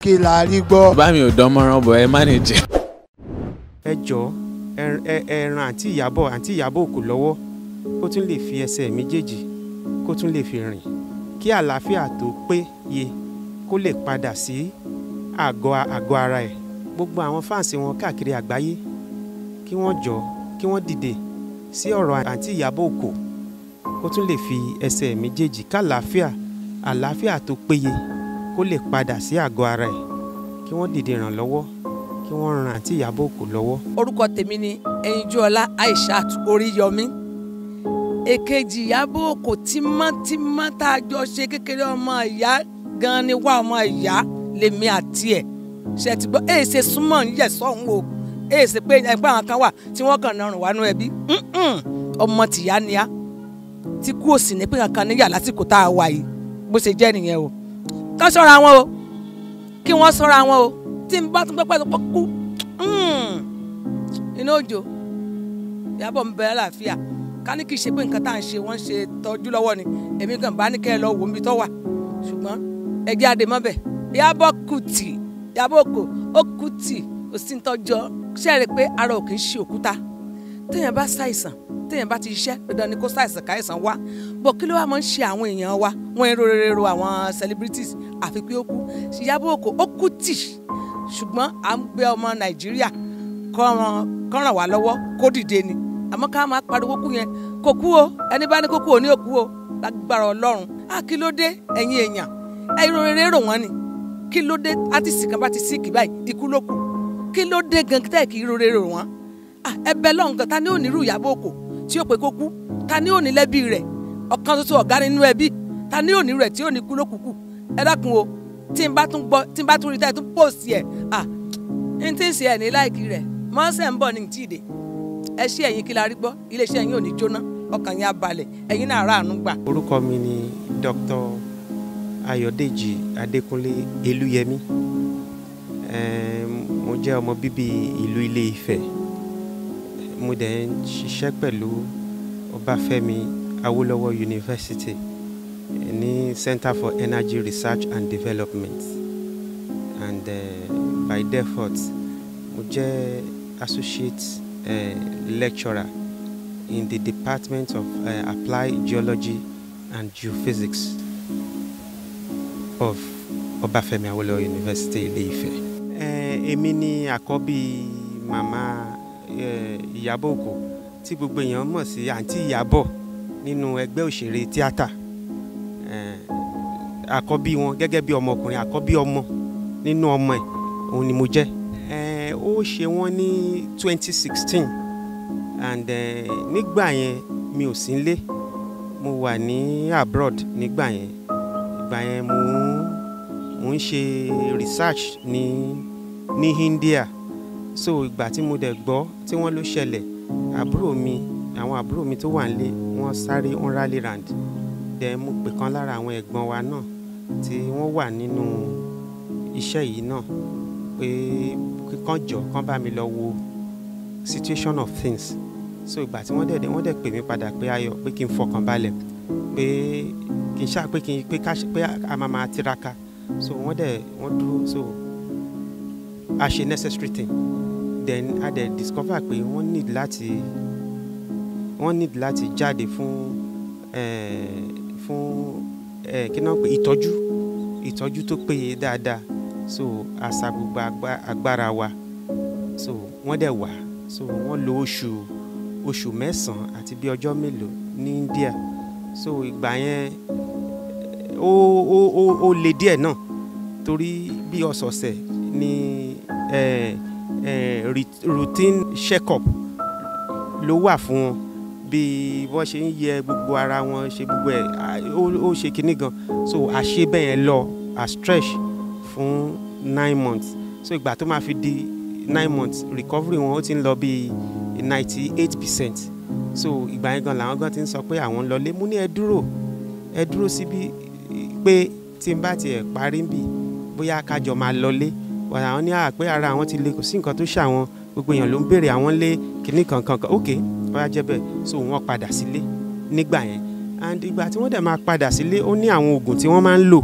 Kí la rí gbọ́. Bá mi ò dán mọ́rán bọ̀, ẹ manage. Ẹ jọ̀ọ́, ẹ ran àǹtí Ìyábọ̀ Òkò lọ́wọ́, kó tún lè fi ẹsẹ̀ méjèèjì, kó tún lè fi rìn, kí àlàáfíà tó péye kó lè padà sí àgọ́ ara ẹ̀. Gbogbo àwọn fans wọn káàkiri àgbáyé, kí wọ́n jọ, kí wọ́n dìde sí ọ̀rọ̀ àǹtí Ìyábọ̀ Òkò, kó tún lè fi ẹsẹ̀ méjèèjì, kàlàáfíà, àlàáfíà tó péye kó lè padà sí àgọ́ ara ẹ̀. Kí wọ́n dìde ìrànlọ́wọ́, kí wọ́n ran àǹtí Ìyábọ̀ Òkò lọ́wọ́. Orúkọ tèmi ni Ẹyinjúọlá Aishat Oríyọmí, èkejì Ìyábọ̀ Òkò tímọ́tímọ́ tá a jọ ṣe kékeré. Ọmọ ìyá gan ni wá, ọmọ ìyá lèmi àti ẹ̀ ṣe ti gbọ́. Èyí ṣe súnmọ́ ń yẹ̀ sọ́hún o. Èyí ṣe pé ẹgbẹ́ àwọn kan wà tí wọ́n kàn nọrùn wánú ẹbí. Ọmọ tìyá ni á tí kú òsì ní pé kankan níyà lásìkò tá a wà yìí. Bó ṣe jẹ́ nìyẹn o. Kán ṣọ́ra wọn o, kí wọ́n ṣọ́ra wọn o. Tí n bá tún pẹ́pẹ́ tó kú inú òjò, Ìyábọ̀ ń bẹ àlàáfíà. Ká ní kì í ṣe pé nǹkan tá à ń ṣe, wọ́n ń ṣe tọ́jú lọ́wọ́ ni, èmi gan bá ní kẹ́ ẹ lọ wò ó níbi tó wà. Ṣùgbọ́n ẹ jẹ́ àdè mọ́bẹ̀. Ìyábọ̀ Kùtì, Ìyábọ̀ Òkò ó Kùtì, kò sí tọ́jọ́. Ṣe é rí i pé ara ò kì í ṣe òkúta? Téèyàn bá ṣàìsàn, téèyàn bá ti ṣiṣẹ́, dandan ni kó ṣàìsàn, káìsàn wá bọ̀. Kí ló wà máa ń ṣe àwọn èèyàn wa? Wọ́n ń ro rere ro àwọn celebrities àfi pé ó kú. Ìyábọ̀ Òkò ó Kùtì, ṣùgbọ́n à ń gbé ọmọ Nàìjíríà kọ́ ràn wá lọ́wọ́ kó dìde ni. Àmọ́ ká máa pariwo kú yẹn, kò kú o. Ẹni bá ní kó kú ò ní òkú o, lágbára Ọlọ́run. Á kí ló dé, ẹ̀yin èèyàn, ẹ̀yin rere rò wọ́n ni. Kí ló dé? Artist kan bá ti sick báyìí, ikú ló kù. Kí ló dé gan tẹ́ kì í rere rò wọ́n? Ẹbẹ lọ́hùn gan. Ta ni ò ní irú Ìyábọ̀ Òkò tí ó pé kó kú? Ta ni ò ní lẹ́bí rẹ̀ ọ̀kan ṣoṣo ọ̀gá nínú ẹbí? Ta ni ò ní rẹ̀ tí ò ní kú ló kúkú? Ẹ dákun o. Tí n bá tún gbọ́, tí n bá tún rí táyà tún post ẹ̀, à n tí ń ṣe ẹ̀ ní like rẹ̀ mọ́sẹ̀ ń bọ̀ ní tí ì dé. Ẹ ṣé ẹ̀yin Kí la rí gbọ́. Iléeṣẹ́ yín ò ní jóná, ọkàn yín á balẹ̀, ẹ̀yin náà ráàánú gbà. Orúkọ mi ni Dr. Ayọ̀dèjì Adékúnlé Elúyẹmí. Mo jẹ́ ọmọ bíbí ìlú Ilé Ifẹ̀. Mo dẹ̀ ń ṣiṣẹ́ pẹ̀lú Ọbáfẹ́mi Awólọ́wọ̀ University ní Center for Energy Research and Development, and by default mo jẹ́ associate lecturer in the Department of Applied Geology and Geophysics of Ọbáfẹ́mi Awólọ́wọ̀ University, Ilé-Ifẹ̀. Èmi ni àkọ́bí màmá Ìyábọ̀ Òkò tí gbogbo èèyàn mọ̀ sí àǹtí Ìyábọ̀ nínú ẹgbẹ́ òṣèré tíátà. Àkọ́bí wọn gẹ́gẹ́ bí ọmọkùnrin, àkọ́bí ọmọ nínú ọmọ ẹ̀, òun ni mo jẹ́. Ó ṣe wọ́n ní 2016 and nígbà yẹn mi ò sí nílé, mo wà ní abroad nígbà yẹn. Ìgbà yẹn mo ń ṣe research ní India. So ìgbà tí mo dẹ̀ gbọ́ tí wọ́n ló ṣẹlẹ̀, àbúrò mi, àwọn àbúrò mi tó wà nílé, wọ́n sáré, wọ́n rally round. Then mo pè kan lára àwọn ẹ̀gbọ́n wa náà tí wọ́n wà nínú iṣẹ́ yìí náà pé kán jọ, kán bá mi lọ wo situation of things. So ìgbà tí wọ́n dẹ̀ dé, wọ́n dẹ̀ pè mí padà pé Ayọ̀, pé kí n fọkàn balẹ̀, pé kí n ṣáà pé kí n pé ká pé a máa máa tiraka. So wọ́n dẹ̀ wọ́n dúró, so a ṣe necessary thing. Then a dẹ̀ discover pé wọ́n need láti jáde fún kí náà pé ìtọ́jú tó péye dáadáa. So a sa gbogbo agbára wa, so wọ́n dẹ̀ wá. So wọ́n lò oṣù 9 àti bí ọjọ́ mélòó ní India. So ìgbà yẹn ó le díẹ̀ náà, torí bí ọ̀sọ̀ọ̀sẹ̀ ni routine check-up ló wà fún wọn, bí wọ́n ṣe ń yẹ gbogbo ara wọn, ṣe gbogbo ẹ̀, ó ṣe kinní gan. So a ṣe bẹ́ẹ̀ yẹn lọ, a stretch fún 9 months. So ìgbà tó máa fi di 9 months, recovery wọn ó ti ń lọ bí 98%. So ìgbà yẹn gan làwọn gan ti ń sọ pé àwọn ń lọlé. Mo ní ẹ dúró, ẹ dúró síbí, pé tí n bá tiẹ̀ parí ń bì, bóyá kájọ máa lọlé. Wọ́n àwọn ní à pé ara àwọn ti le, kò sí nǹkan tó ṣàwọn, gbogbo èèyàn ló ń béèrè àwọn lé kinní kankan kan. Ok, bóyá jẹ́ bẹ́ẹ̀. So wọ́n padà sílé nígbà yẹn, and ìgbà tí wọ́n dẹ̀ máa padà sílé, ó ní àwọn oògùn tí wọ́n máa ń lò.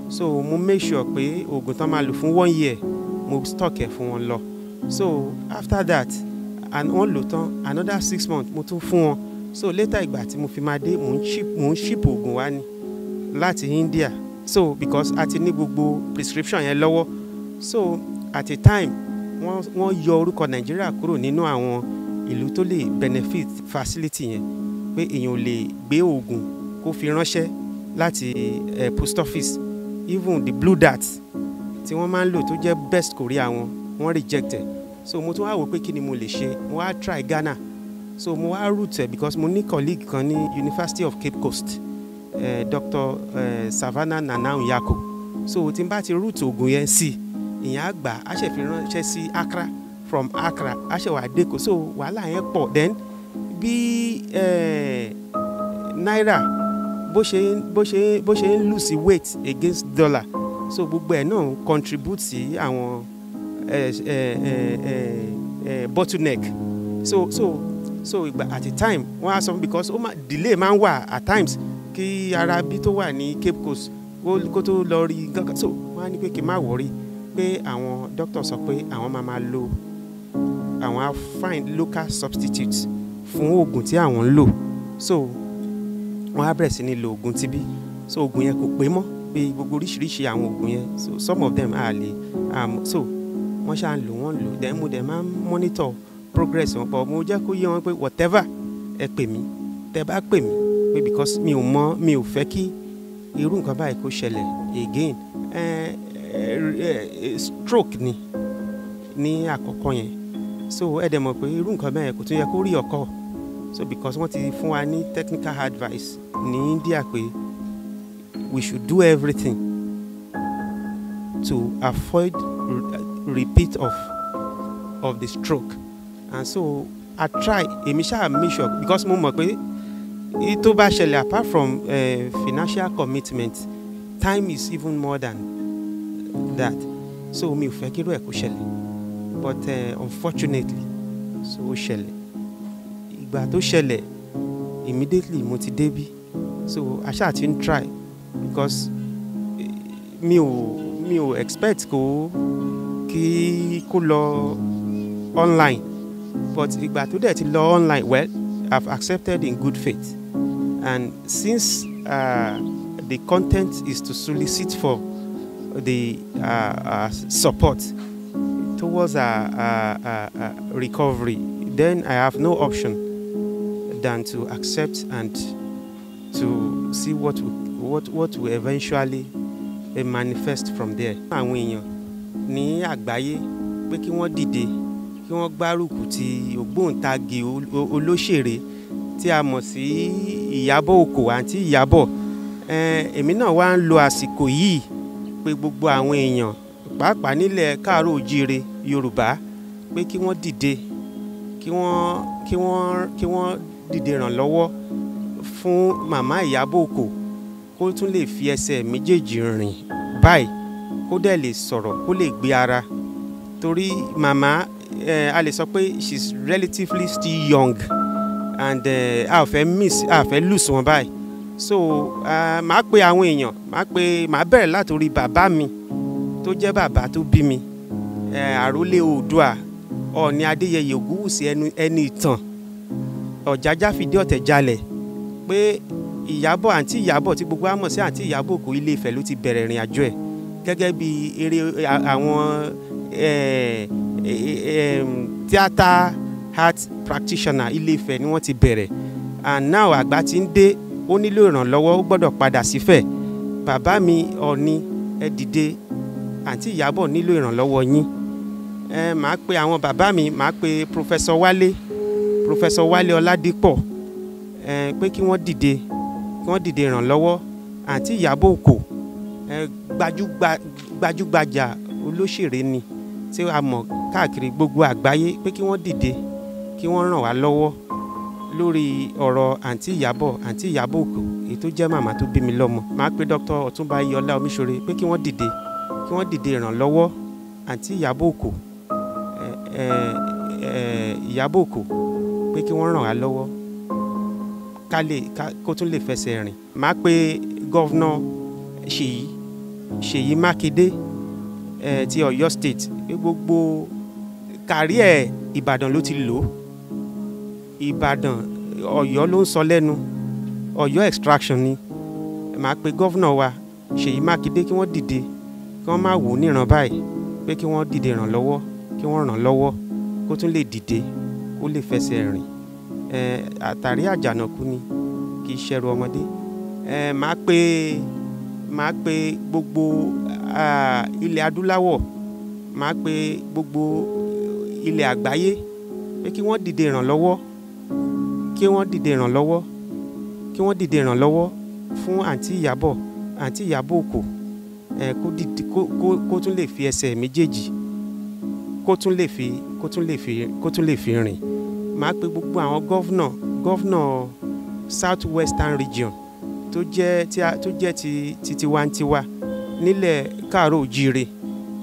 So mo make sure pé oògùn tán máa lò fún one year, mo stock ẹ̀ fún wọn lọ. So after that, and wọ́n lò tán, another 6 months mo tún fún wọn. So later, ìgbà tí mo fi máa dé, mò ń ship oògùn wá ní láti India. So because a ti ní gbogbo prescription yẹn lọ́wọ́. So at a time, wọ́n yọ orúkọ Nàìjíríà kúrò nínú àwọn ìlú tó lè benefit facility yẹn, pé èèyàn ò lè gbé oògùn kó fi ránṣẹ́ láti post office. Even the Blue Dart tí wọ́n máa ń lò, tó jẹ́ best courier wọn, wọ́n reject ẹ̀. So mo tún wá wò pé kí ni mo lè ṣe. Mo wá try Ghana. So mo wá route ẹ̀ because mo ní colleague kan ní University of Cape Coast, Dr. Savannah Nana Nyako. So tí n bá ti route oògùn yẹn sí, ìyẹn á gbà á, ṣe fi ránṣẹ́ sí Accra. From Accra, á ṣe wà dÉkòó. So wàhálà yẹn pọ̀. Then bí náírà bó ṣe ń lose weight against dollar, so gbogbo ẹ̀ náà contribute sí àwọn bottleneck. So ìgbà at a time, wọ́n á sọ fún, because ó máa delay, máa ń wà at times kí ara bí tó wà ní Cape Coast kó tó lọ rí nǹkan. So wọ́n á ní pé kí n má worry, pé àwọn doctor sọ pé àwọn máa máa lo, àwọn á find local substitutes fún oògùn tí àwọn ń lò. So wọ́n á bẹ̀rẹ̀ sí ní lo oògùn tibí. So oògùn yẹn kò pé mọ́, pé gbogbo oríṣiríṣi àwọn oògùn yẹn, so some of them á lè so wọ́n ṣáà ń lò, wọ́n ń lò. Then mo dẹ̀ máa ń monitor progress wọn, but mo jẹ́ kó yé wọn pé whatever, ẹ pè mí. Tẹ bá pè mí pé, because mi ò mọ, mi ò fẹ́ kí irú nǹkan báyìí kó ṣẹlẹ̀ again. Stroke ni ní àkọ́kọ́ yẹn. So ẹ dẹ̀ mọ̀ pé irú nǹkan bẹ́ẹ̀ kò tún yẹ kó rí ọkọ. So because wọ́n ti fún wa ní technical advice ní India pé we should do everything to avoid repeat of the stroke. And so I try, èmi ṣáà make sure, because mo mọ̀ pé tó bá ṣẹlẹ̀, apart from financial commitment, time is even more than that. So mi ò fẹ́ kí irú ẹ̀ kó ṣẹlẹ̀, but unfortunately, so ó ṣẹlẹ̀. Ìgbà tó ṣẹlẹ̀, immediately mo ti débí. So a ṣáà ti ń try because mi ò expect kó kí kó lọ online, but ìgbà tó dẹ̀ ti lọ online, well, I've accepted in good faith. And since the content is to solicit for the support towards recovery, then I have no option than to accept and to see what will eventually manifest from there. Àwọn èèyàn ní àgbáyé, pé kí wọ́n dìde, kí wọ́n gbárùkù ti ògbóǹtagì olóṣèré tí a mọ̀ sí Ìyábọ̀ Òkò, àǹtí Ìyábọ̀. Èmi náà wá ń lo àsìkò yìí pé gbogbo àwọn èèyàn, pàápàá nílẹ̀ káàárọ̀ òjíire Yorùbá, pé kí wọ́n dìde, kí wọ́n dìde ràn lọ́wọ́ fún màmá Ìyábọ̀ Òkò, kó tún lè fi ẹsẹ̀ méjèèjì rìn báyìí, kó dẹ̀ lè sọ̀rọ̀, kó lè gbé ara, torí màmá a lè sọ pé she's relatively still young and a ò fẹ́ miss, a ò fẹ́ lose wọn báyìí. So màá pe àwọn èèyàn, màá bẹ̀rẹ̀ látòrí bàbá mi tó jẹ́ bàbá tó bí mi, àrólé Oòduà, Ọọ̀ni Adéyẹyè Ògúnwùsì ẹni ìtàn, Ọ̀jájá fìdí ọ̀tẹ̀ jalẹ̀, pé Ìyábọ̀, àǹtí Ìyábọ̀ tí gbogbo wa mọ̀ sí àǹtí Ìyábọ̀ Òkò, Ilé Ifẹ̀ ló ti bẹ̀rẹ̀ ìrìn àjò ẹ̀ gẹ́gẹ́ bí eré àwọn theatre art practitioner. Ilé Ifẹ̀ ni wọ́n ti bẹ̀rẹ̀, and now àgbà ti ń dé, ó nílò ìrànlọ́wọ́, ó gbọ́dọ̀ padà sífẹ̀. Bàbá mi Ọọ̀ni, ẹ dìde, àǹtí Ìyábọ̀ nílò ìrànlọ́wọ́ yín. Màá pe àwọn bàbá mi, màá pe Professor Wálé Ọládípọ̀, pé kí wọ́n dìde, kí wọ́n dìde ìrànlọ́wọ́ àǹtí Ìyábọ̀ Òkò. Gbajúgbajà olóṣèré ni tí a mọ̀ káàkiri gbogbo àgbáyé, pé kí wọ́n dìde, kí wọ́n ràn wá lọ́wọ́ lórí ọ̀rọ̀ àǹtí Ìyábọ̀ Òkò, èyí tó jẹ́ màmá tó bí mi lọ́mọ. Màá pe Dr. Ọ̀túnba Iyọlá Omiṣore pé kí wọ́n dìde, kí wọ́n dìde ìrànlọ́wọ́ àǹtí Ìyábọ̀ Òkò, ẹ ẹ Ìyábọ̀ Òkò, pé kí wọ́n ràn wá lọ́wọ́ ká lè ká kó tún lè fẹsẹ̀ rìn. Màá pe Governor Ṣèyí. Ṣèyí Mákindé ti Ọ̀yọ́ State, pé gbogbo kárí ẹ̀ Ìbàdàn ló ti lò ó, Ìbàdàn Ọ̀yọ́ ló ń sọ lẹ́nu, Ọ̀yọ́ extraction ni. Màá pe gọ́vnà wa Ṣèyí Mákindé kí wọ́n dìde, kí wọ́n má wò ó níran báyìí, pé kí wọ́n dìde ràn lọ́wọ́, kí wọ́n ràn lọ́wọ́ kó tún lè dìde, kó lè fẹsẹ̀ rìn. Àtàrí àjànàkú ni, kì í ṣẹrù ọmọdé. Màá pe gbogbo ilẹ̀ adúláwọ̀, màá pe gbogbo ilẹ̀ àgbáyé pé kí wọ́n dìde ràn lọ́wọ́, kí wọ́n dìde ràn lọ́wọ́, kí wọ́n dìde ràn lọ́wọ́ fún àǹtí Ìyábọ̀, àǹtí Ìyábọ̀ Òkò, kó dìde, kó tún lè fi ẹsẹ̀ méjèèjì, kó tún lè fi rìn. Màá pe gbogbo àwọn gọ́vnà South Western Region tó jẹ́ ti tiwantiwa nílẹ̀ káàárọ̀ òjíire,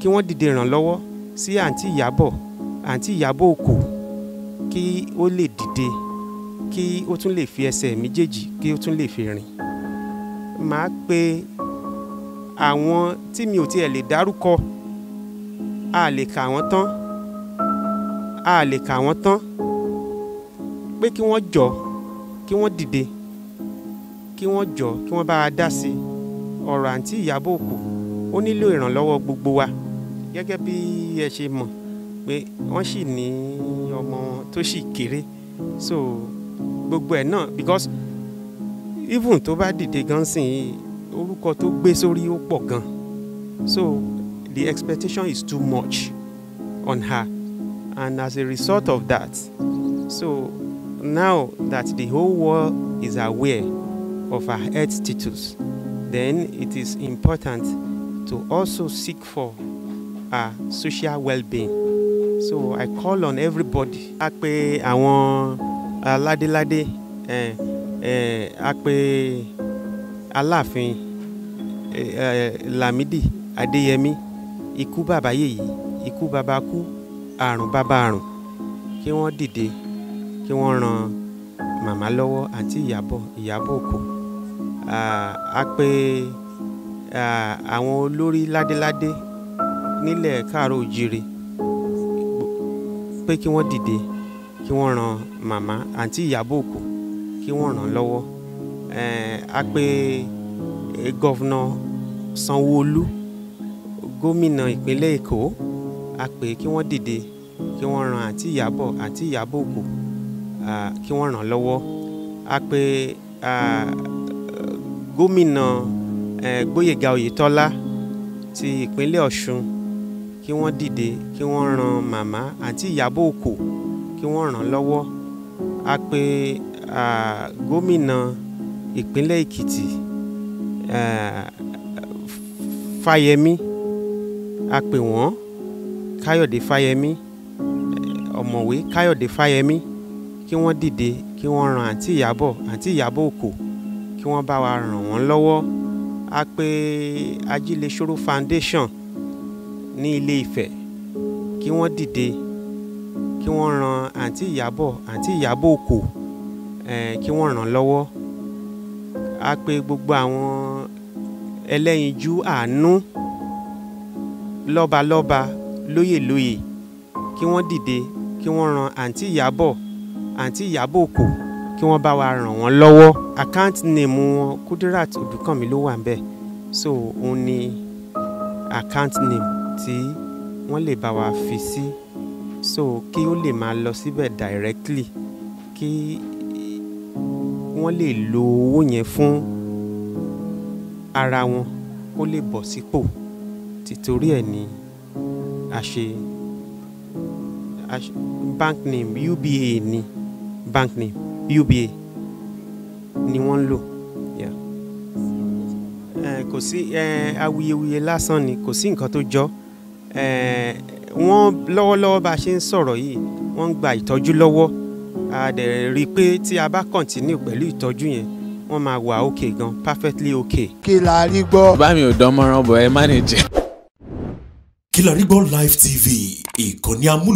kí wọ́n dìde ràn lọ́wọ́ sí àǹtí Ìyábọ̀, àǹtí Ìyábọ̀ Òkò, kí ó lè dìde, kí ó tún lè fi ẹsẹ̀ méjèèjì, kí ó tún lè fi rìn. Màá pe àwọn tí mi ò tiẹ̀ lè dárúkọ, a lè kà wọ́n tán, a lè kà wọ́n tán, pé kí wọ́n jọ, kí wọ́n dìde, kí wọ́n jọ, kí wọ́n bá a dá sí ọ̀rọ̀ àǹtí Ìyábọ̀ Òkò. Ó nílò ìrànlọ́wọ́ gbogbo wa. Gẹ́gẹ́ bí ẹ ṣe mọ̀ pé wọ́n sì ní ọmọ tó sì kéré, so gbogbo ẹ̀ náà, because even tó bá dìde gan sìn, orúkọ tó gbé sórí ó pọ̀ gan, so the expectation is too much on her, and as a result of that, so now that the whole world is aware of her health status, then it is important to also seek for her social well-being. So I call on everybody. A pe àwọn aládéládé, a pe Aláàfin Lámídì Adéyẹmí, ikú bàbá yèyí, ikú bàbá kú, àrùn bàbá àrùn, kí wọ́n dìde, kí wọ́n ran màmá lọ́wọ́, àǹtí Ìyábọ̀, Ìyábọ̀ Òkò. A pe àwọn olórí ládéládé nílẹ̀ káàárọ̀ òjíire pé kí wọ́n dìde, kí wọ́n ran màmá àǹtí Ìyábọ̀ Òkò, kí wọ́n ràn lọ́wọ́. A pe gọ́vnà Sanwó-Olú, gómìnà ìpínlẹ̀ Èkó, a pè kí wọ́n dìde, kí wọ́n ran àǹtí Ìyábọ̀, àǹtí Ìyábọ̀ Òkò, kí wọ́n ràn lọ́wọ́. A pe gómìnà Gbóyèga Oyètọ́lá ti ìpínlẹ̀ Ọ̀ṣun, kí wọ́n dìde, kí wọ́n ran màmá àǹtí Ìyábọ̀ Òkò, kí wọ́n ràn lọ́wọ́. A pe gómìnà ìpínlẹ̀ Èkìtì Fáyẹmí, a pè wọ́n, Káyọ̀dé Fáyẹmí, ọ̀mọ̀wé Káyọ̀dé Fáyẹmí, kí wọ́n dìde, kí wọ́n ran àǹtí Ìyábọ̀, àǹtí Ìyábọ̀ Òkò, kí wọ́n bá wa ràn wọ́n lọ́wọ́. A pe Ajílẹ̀ṣòro Foundation ní Ilé Ifẹ̀, kí wọ́n dìde, kí wọ́n ran àǹtí Ìyábọ̀, àǹtí Ìyábọ̀ Òkò, kí wọ́n ràn lọ́wọ́. A pe gbogbo àwọn ẹlẹ́yinjú àánú, lọ́balọ́ba, lóyèlóyè, kí wọ́n dìde, kí wọ́n ran àǹtí Ìyábọ̀, àǹtí Ìyábọ̀ Òkò, kí wọ́n bá wa ràn wọ́n lọ́wọ́. Account name wọn Kudirat Odùkànmí ló wà ńbẹ̀, so òun ni account name tí wọ́n lè bá wa fi sí, so kí ó lè máa lọ síbẹ̀ directly, kí wọ́n lè lo owó yẹn fún ara wọn, kó lè bọ̀ sípò. Tìtorí ẹ̀ ni a ṣe bank name UBA ni, bank name UBA ni wọ́n ń lò. Kò sí awuyewuye lásán ni, kò sí nǹkan tó jọ. Wọ́n lọ́wọ́lọ́wọ́ bá a ṣe ń sọ̀rọ̀ yìí, wọ́n ń gba ìtọ́jú lọ́wọ́. A dẹ̀ rí i pé tí a bá continue pẹ̀lú ìtọ́jú yẹn, wọ́n máa wà okay gan, perfectly okay. Kí la rí gbọ́. Bá mi ò dán mọ́rán bọ̀, ẹ manage. Kí la rí gbọ́ Live TV, ìkànnì amúlù.